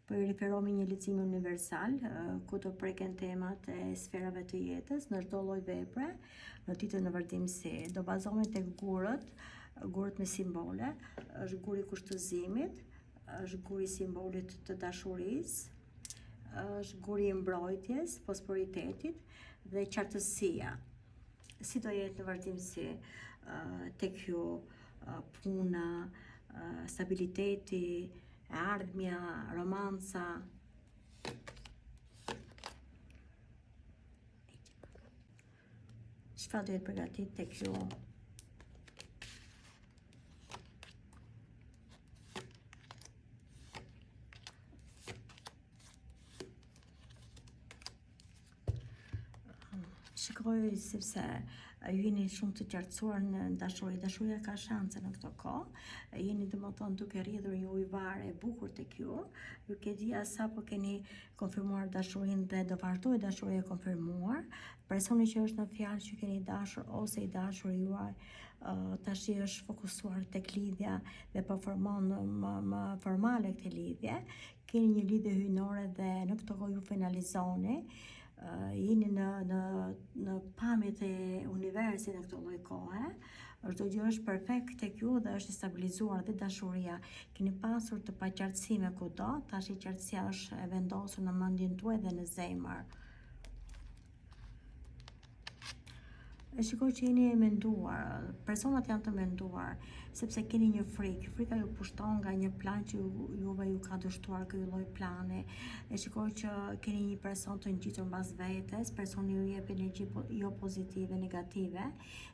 Po i referohemi një leximi universal, ku do preken temat e sferave të jetës në çdo lloj vepre, në ditën në vazhdimësi. Do bazohemi tek gurët, gurët me simbole, është guri i kushtëzimit, është guri i simbolit të dashurisë, është guri i mbrojtjes, prosperitetit dhe qartësia. Si do jetë në vazhdimësi tek ju puna, stabiliteti, E ardhmja, romanca. Çfarë do jetë përgatit tek ju? Shikoj sepse ju jeni shumë të qartësuar në dashuri. Dashuria ka shanse në këto kohë. Jeni domethënë duke rrjedhur një ujëvarë e bukur tek ju. Ju ke dia sapo keni konfirmuar dashurinë dhe do vazhdojë dashuria e konfirmuar. Personi që është në fjalë që keni dashur ose i dashuri juaj tashi është fokusuar tek lidhja dhe po formon më, më formale këtë lidhje. Keni një lidhje hyjnore dhe në këtë kohë ju finalizoni, jeni në në në pamjet e universit në këtë lloj kohe. Çdo gjë është perfekt tek ju dhe është e stabilizuar dhe dashuria. Keni pasur të paqartësime kudo, tashi qartësia është e vendosur në mendjen tuaj dhe në zemër. E shikoj që jeni e menduar, personat janë të menduar, sepse keni një frikë, frika ju pushton nga një plan që ju, juve ju ka dështuar ky lloj plani. E shikoj që keni një person të ngjitur mbas vetes, personi ju jep energji po, jo pozitive, negative,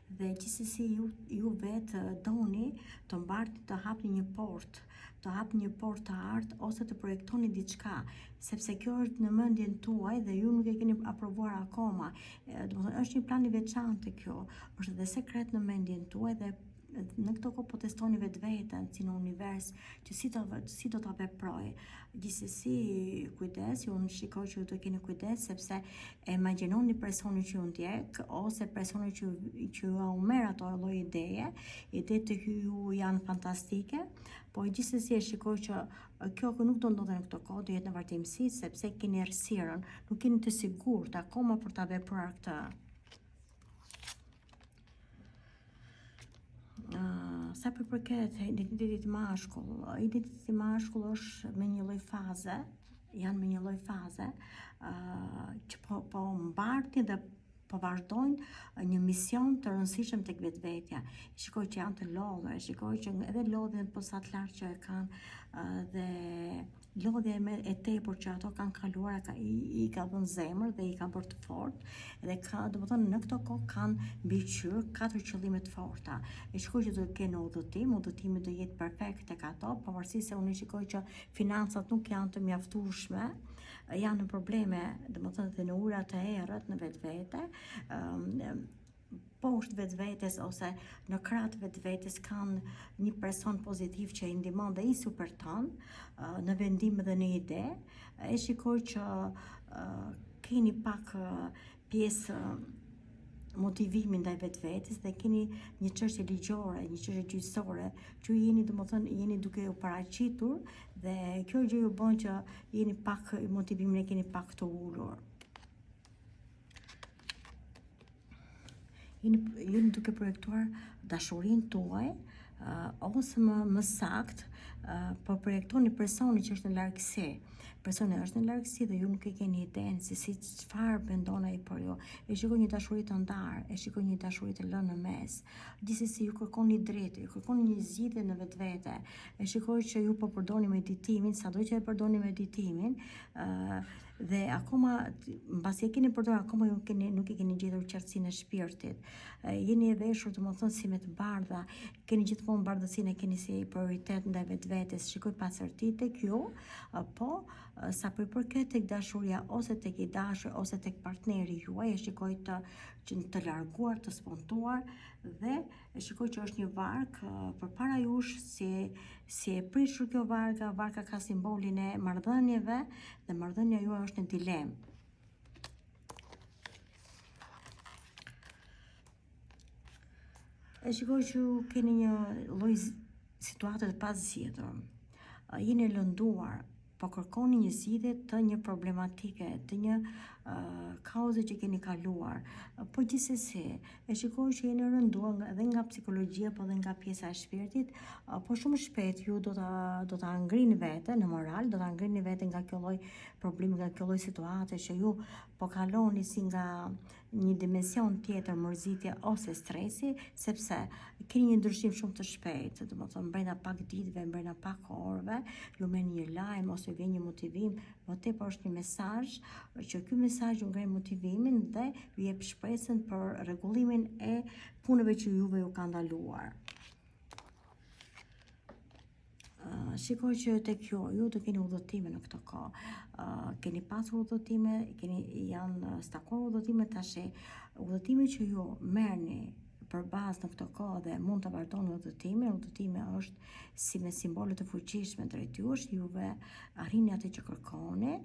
dhe gjithsesi ju, ju vetë doni të mbartni të hapni një portë, të hapni një portë të artë ose të projektoni diçka, sepse kjo është në mendjen tuaj dhe ju nuk e keni aprovuar akoma. Domethënë është një plan i veçantë kjo, është dhe sekret në mendjen tuaj dhe në këto kohë po testoni vetveten si në univers që si do si do ta veproj. Gjithsesi kujdes, ju unë shikoj që ju do keni kujdes sepse e imagjinoni personin që ju ndjek ose personin që që ju u merr ato lloj ideje, idetë të ju janë fantastike, po gjithsesi e shikoj që Kjo nuk do ndodhë në këto kohë, do jetë në vazhdimësi, sepse keni errësirën, nuk jeni të sigurt akoma për ta vepruar këtë. Uh, sa për përket identitetit mashkull, identiteti mashkull është me një lloj faze, janë me një lloj faze, uh, që po, po mbartin dhe po vazhdojnë një mision të rëndësishëm tek vetvetja. Shikoj që janë të lodhur, e shikoj që edhe lodhjen po sa të lartë që e kanë dhe lodhja me e tepër që ato kanë kaluar ka, i, i ka dhënë zemër dhe i ka bërë të fortë dhe ka, domethënë në këto kohë kanë mbikëqyr katër qëllime të forta. E shikoj që do të kenë udhëtim, udhëtimi do jetë perfekt tek ato, pavarësisht se unë shikoj që financat nuk janë të mjaftueshme, janë në probleme, domethënë dhe në ujëra të errët në vetvete, poshtë vetvetes ose në krah të vetvetes kanë një person pozitiv që i ndihmon dhe i suporton në vendim dhe në ide. E shikoj që keni pak pjesë motivimi ndaj vetvetes dhe keni një çështje ligjore, një çështje gjyqësore, që ju jeni domethënë jeni duke u paraqitur dhe kjo gjë ju bën që jeni pak motivimin e keni pak të ulur. Jeni jeni duke projektuar dashurinë tuaj uh, ose më më saktë uh, po projektoni personin që është në largësi. Personi është në largësi dhe ju nuk e keni idenë se si çfarë mendon ai për ju. E shikoj një dashuri të ndarë, e shikoj një dashuri të lënë në mes. Gjithsesi ju kërkoni dritë, ju kërkoni një zgjidhje në vetvete. E shikoj që ju po përdorni meditimin, sado që e përdorni meditimin, ë uh, dhe akoma mbasi e keni përdorur akoma ju keni nuk e keni gjetur qartësinë e shpirtit. Jeni e veshur domethënë si me të bardha, keni gjithmonë bardhësinë e keni si prioritet ndaj vetvetes, shikoj pastërti tek ju, po sa për përket tek dashuria ose tek i dashur ose tek partneri juaj, e shikoj të që të larguar, të spontuar dhe e shikoj që është një varkë përpara jush si si e prishur kjo varka, varka ka simbolin e marrëdhënieve dhe marrëdhënia juaj është në dilemë. E shikoj që ju keni një lloj situate të pazgjidhur. Jeni lënduar. Po kërkoni një zgjidhje të një problematike, të një uh, kauze që keni kaluar. Po gjithsesi, e shikoj që jeni rënduar nga, edhe nga psikologjia, po edhe nga pjesa e shpirtit, uh, po shumë shpejt ju do ta do ta ngrini veten në moral, do ta ngrini veten nga kjo lloj problemi, nga kjo lloj situate që ju po kaloni si nga një dimension tjetër mërzitje ose stresi, sepse keni një ndryshim shumë të shpejtë, domethënë brenda pak ditëve, brenda pak orëve, ju merrni një lajm ose vjen një motivim, më tepër është një mesazh që ky mesazh ju ngre motivimin dhe ju jep shpresën për rregullimin e punëve që juve ju ka ndaluar. Shikoj që tek ju, ju do keni udhëtime në këtë kohë. Uh, keni pasur udhëtime, keni janë stakuar udhëtime tash. Udhëtimi që ju merrni për bazë në këtë kohë dhe mund të vazhdoni udhëtimin, udhëtimi është si me simbole të fuqishme drejt jush, juve arrini atë që kërkoni,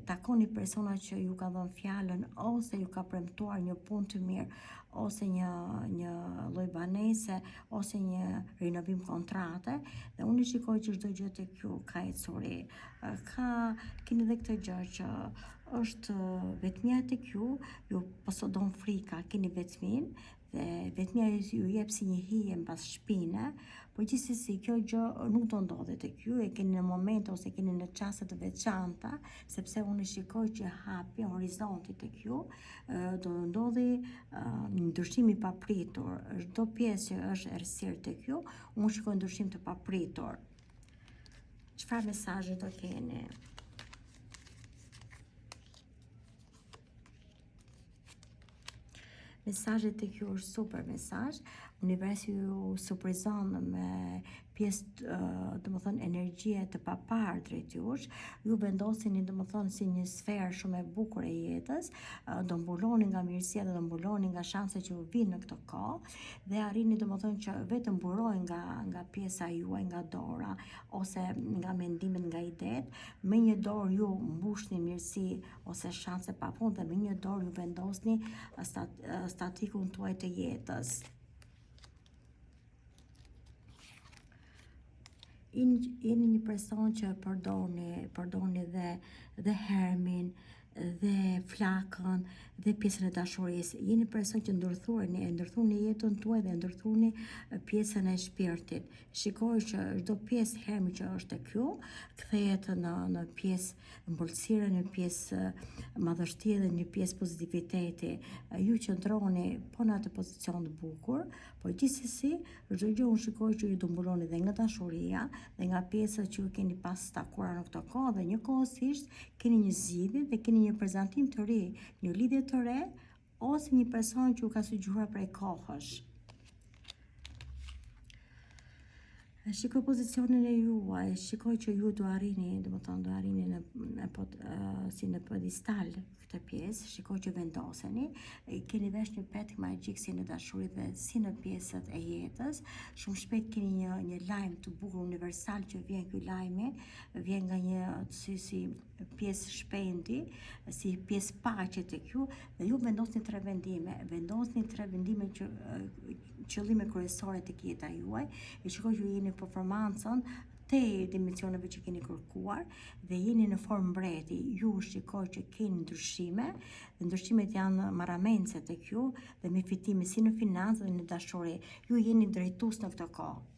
takoni persona që ju ka dhënë fjalën ose ju ka premtuar një punë të mirë ose një një lloj banese ose një rinovim kontrate dhe unë shikoj që çdo gjë tek ju ka ecuri. Ka keni edhe këtë gjë që është vetmia tek ju, ju posedon frika, keni vetminë dhe vetmia ju jep si një hije mbas shpine, por gjithsesi kjo gjë nuk do ndodhi tek ju, e keni në momente ose keni në çaste të veçanta, sepse unë shikoj që hapi horizonti tek ju, do ndodhi një ndryshim i papritur, çdo pjesë që është errësirë tek ju, unë shikoj ndryshim të papritur. Çfarë mesazhe do keni? Mesazhi tek ju është super mesazh. Universi ju surprizon me pjesë, domethënë, energjie të paparë drejt jush. Ju vendoseni, domethënë, si një sferë shumë e bukur e jetës, do mbuloni nga mirësia dhe do mbuloni nga shanset që ju vijnë në këtë kohë dhe arrini, domethënë, që vetëm burojnë nga, nga pjesa juaj, nga dora, ose nga mendimet, nga idetë. Me një dorë ju mbushni mirësi ose shanse pa fund dhe me një dorë ju vendosni stat, statikun tuaj të jetës. Jeni një person që përdorni, përdorni dhe, dhe hermin, dhe flakën, dhe pjesën e dashurisë. Jeni person që ndërthurni, e ndërthurni jetën tuaj dhe ndërthurni pjesën e shpirtit. Shikoj që çdo pjesë hermi që është tek ju, kthehet në në pjesë ëmbëlsire, në pjesë madhështie dhe një pjesë pozitiviteti. Ju qëndroni po në atë pozicion të bukur, por gjithsesi çdo gjë unë shikoj që ju do mbuloni dhe nga dashuria dhe nga pjesa që ju keni pas stakuar në këtë kohë dhe njëkohësisht keni një zgjidhje dhe keni një prezantim të ri, një lidhje të re ose një person që ju ka sugjeruar prej kohësh. Shikoj pozicionin e juaj, shikoj që ju do arrini, domethënë do arrini në, në pot, uh, si në pedestal këtë pjesë, shikoj që vendoseni, keni vesh një petk magjik si në dashuri dhe si në pjesët e jetës, shumë shpejt keni një, një lajm të bukur universal që vjen ky lajmi, vjen nga një si, si pjesë shpendi, si pjesë paqe tek ju dhe ju vendosni tre vendime, vendosni tre vendime që qëllime kryesore tek jeta juaj, e shikoj që jeni në performancën te dimensioneve që keni kërkuar dhe jeni në formë mbreti, ju shikoj që keni ndryshime, dhe ndryshimet janë marramendëse tek ju dhe me fitime si në financë dhe në dashuri. Ju jeni drejtues në këtë kohë.